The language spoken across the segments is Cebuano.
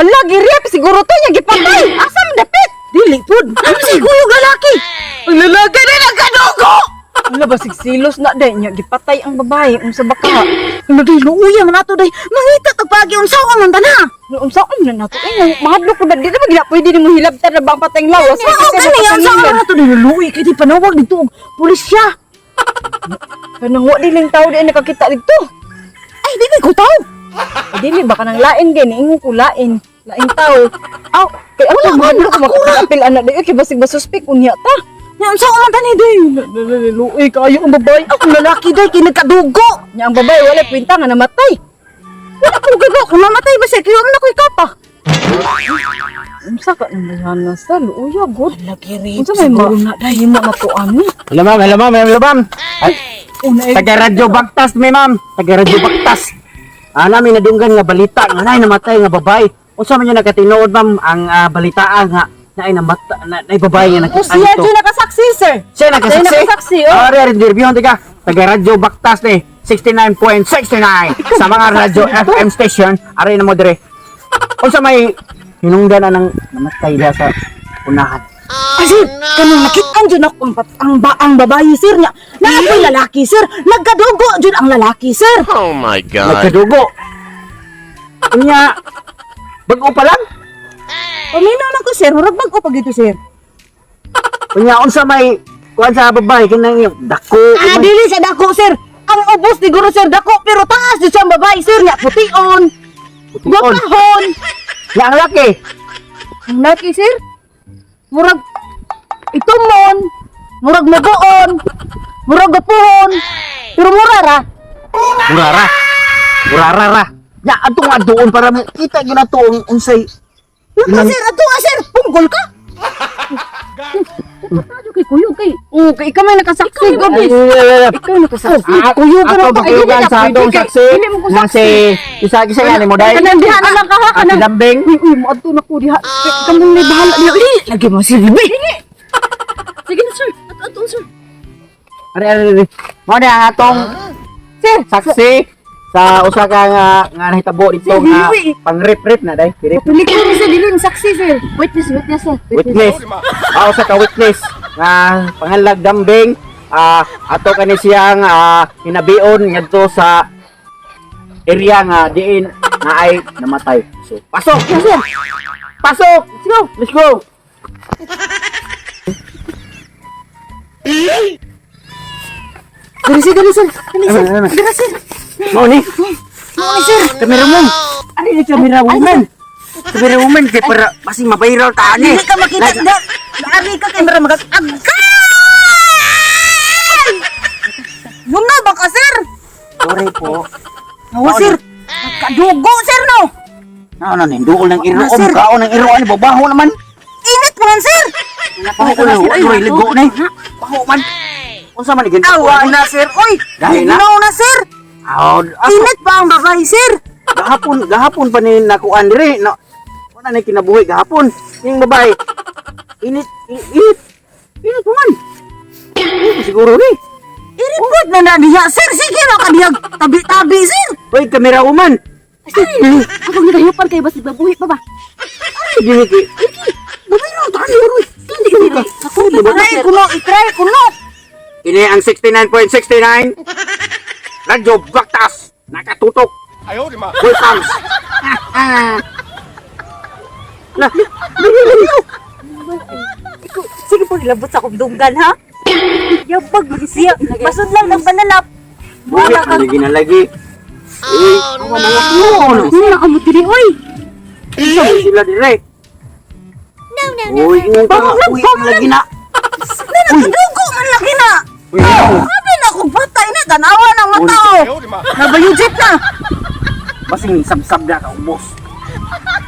Hala, girip siguro to niya gipatay. Asa man dapit? Dili pud. Ano si kuyog lalaki? Ang lalaki na nagkadugo. Hala, basig silos na day niya gipatay ang babae unsa ba ka? Ano day, luuya man ato day. Mangita tag pagi unsa ka man tana. Unsa man na nato? Eh, mahadlok ko ba di ba gina pwede nimo hilabtan na bang patay ang lawas? Mao gani unsa ka man ato day, luuy kay di panawag dito og pulisya. Kanang wa diling tao di ay nakakita dito. Ay, di ko tao. Eh, dili ba kanang lain gay niingon ko lain. Lain tao. Aw, kay ako Wala man, mahadlok ko ako ra. makapil ana day kay basig basuspik unya ta. Nya unsa ka man tani day? Luoy kaayo ang babae. Ang lalaki day kay nagkadugo. Nya ang babae wala kwenta nga namatay. Wala ko gago kung mamatay ba siya kayo na ko'y kapa. Unsa ka nang bayana sa luoya god. Lagi rape Unsa may siguro ma na day. himo na to ani? Hello ma'am, hello ma'am, hello ma'am. Ay, Una eh. taga Radyo Baktas mi ma'am, taga Radyo Baktas. Ah, namin nadunggan nga balita nga nay namatay nga babae. Unsa man yung nakatinuod ma'am ang balitaan nga naay namata na, naay babae nga O nakita siya dito. dyan nakasaksi, sir. Siya nakasaksi. Siya nakasaksi, oh. Ah, ari interview tika. Taga Radyo Baktas ni 69.69 sa mga radyo FM station. Ari na mo dire. Unsa may hinungdan na ng namatay diha sa unahan? Ay, sir, kanang nakitaan dyan ako ang, ang, ba, ang babae, sir niya. Naapoy lalaki, sir. Nagkadugo dyan ang lalaki, sir. Oh my God. Nagkadugo. Unya, bago pa lang. Paminaw lang ko, sir. Murag bag-o pag ito, sir. Unya unsa may kuan sa babae kanang yung dako. Ah, dili sa dako, sir. Ang ubos siguro, sir, dako. Pero taas dyan siya ang babae, sir. Niya, pution. Pution. Gwapahon. Ya ang laki. Ang laki, sir. Murag itumon. Murag mabuon. Murag gapuhon. Pero mura ra. Murara. Murara ra. Ya adto nga doon para makita gyud nato ang unsay Laka, sir. Ato nga, sir. Punggol ka. Tayo kay kuyog kay. Oo, kay ikaw may nakasaksi, gobis. Ikaw nakasaksi. Ah, Kuyog ka ato na to. Ay, dili bakuyugan na sa pwede atong kay- saksi. Dili mo ko Nga si saksi. isa isa nga nimo dai. Kanang diha na lang ka ha, Ate kanang. Lambing. Uy, uy, moadto na ko diha. Kay Kamong may bahala niya. Dili, lagi mo si Bibi. Sige na, sir. Ato, ato, sir. Ari ari ari. Mao na ang atong Sir, saksi sa usa ka nga nga nahitabo dito Sir, nga dili. pang-rip-rip na dai. Rip. Patulik ko ni sir, dili ni saksi, sir. Witness, witness, sir. Witness. Ah, usa ka witness nga pangalag Dambing. Ah, ato kani siyang hinabion ngadto sa area nga diin na ay namatay. So, pasok. Yes, sir. Pasok. Let's go. Let's go. Dali, sir. Dali, sir. Dali, sir. Ano, ano? Dali, sir. Mao ni. Mao ni, sir. Camera mo. Ano ni camera woman? Camera woman kay para basing ma-viral ta ani. Dili ka makita. Naari ka kay mara magag... Agay! Yun na ba ka, sir? Sorry po. Awa, sir. Nagkadugo, sir, no? Ano na duol ng iro, Ah, sir. kaon ng iro ani babaho naman. Init mo man, sir. Baho ko na, ay ligo na. Baho man. Unsa man ni Awa na, sir. Uy, Dahil na? no na, sir. Aw, Init pa ang babae, sir. gahapon, gahapon pa ni nakuan diri. No. Wala na kinabuhi gahapon. Ning babae. Init, init. Init pa man. Init siguro ni. I-report na na diha, sir. Sige na ka diha. Tabi-tabi, sir. Oy, camera woman. Ay, ako ginahupan kayo basig babuhi pa ba? Ay, dili ki. Babae na, tani, uy. Dili, dili. Ako, Itry kuno, itry kuno. Ini ang 69.69. Radyo Baktas. Nakatutok. 哎呦我的妈！ Full pumps. Na, Sige po, ilabot sa akong dunggan, ha? Yabag, siya. Pasod lang ng panalap. Wala ka. Lagi na lagi. Eh, wala na no. Ano na kamo diri oy? Isa man sila dire. No, no, no. Uy, ingon ka. Uy, lagi na. Nagkadugo man lagi na. Uy, ako. Sabi na akong patay na, tanawa ng mata, oh. 哎呦我的妈！ Nabayujit na. Basing sabsab na ka ubos.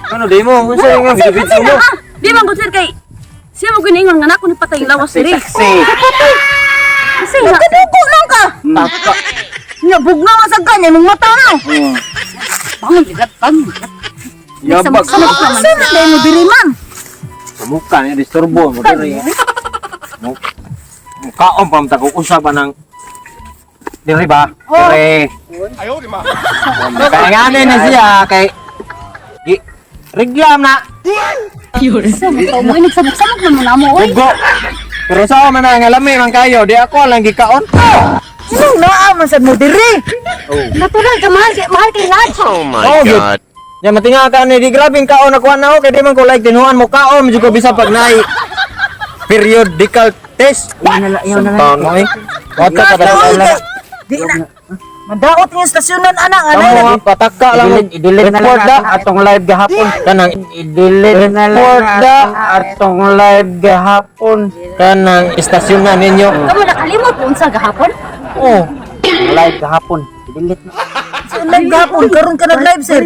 Ano di mo? Unsa nga video mo? Di man ko sir kay siya mo ginaingon nga nako ni patay ang lawas diri. Saksi. Kasi nga Nagkadugo lang ka. Taka. Nya, bugnaw nga sa kanya, mong mata na. bangon ligat bangon. Yabag. Asa na dahil mo diri, ma'am? Muka ni disturbo mo diri. Mukaon pa man ko usa ba nang diri ba? Diri. 哎呦我的妈！ Kay ngani na siya kay gi Reglam na. Mo nagsabok-sabok man mo na mo oy. Dugo. Pero sa man nga lami man kayo, di ako lang gikaon. Sinong naa man sad mo diri? Natural ka mahal kay mahal kay Lodge. Oh my Oh, gyud. God. Ya matinga ka ni di grabing kaon ako na kay di man ko like tinuan mo kaon medyo ko bisa pag naay periodical test. Iyaw na lang. Taon mo eh. Wat ka kada Oy, lang. Di na. Madaot nga estasyonan ana nga Tamo na. ha, pataka lang. I-delete na lang Report da. atong, atong live gahapon. Kanang I-delete na lang Report da. atong, atong live gahapon. Kanang istasyon na ninyo. Kamo nakalimot mo unsa gahapon? Oh. Ang live gahapon. I-delete na. Live gahapon karon ka nag-live, sir.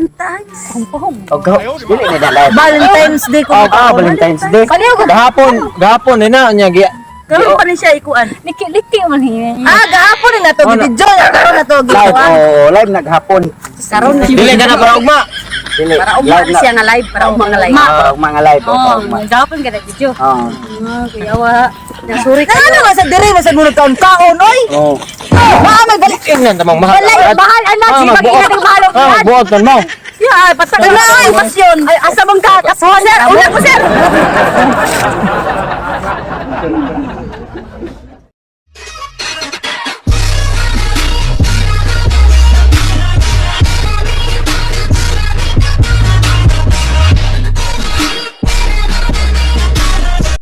Pahong. Oh, dili na na live. Valentine's Day ko. Oh, ah, Valentine's Day. Kaliw ko. Gahapon, gahapon din na nya gi. Karon pa ni siya ikuan. Liki-liki man hi. Ah, gahapon ni nato gibidyo karon nato Live, gikuan. oh, live na gahapon. Karon na. Dili ka na para ugma. Dili. Para ugma Live ni na. siya nga live, para ugma nga live. Ah, para ugma nga live. Oh, para Oh, ugma. gahapon ka na video. Oh. Ah, kuya wa. Nasuri ka. Ano nga sa diri man sad mo nagkaon kaon oy? Oh. Maa may balik. Ingnan tamang mahal. Balay, mahal ang Lodge. Ah, Ibang magbuot. ina ng mahal ang Ah, Lodge. magbuot man mo. Ya, pataka na ay pasyon. Ay, asa mong ka? Kasuhan Sir, una ko, sir.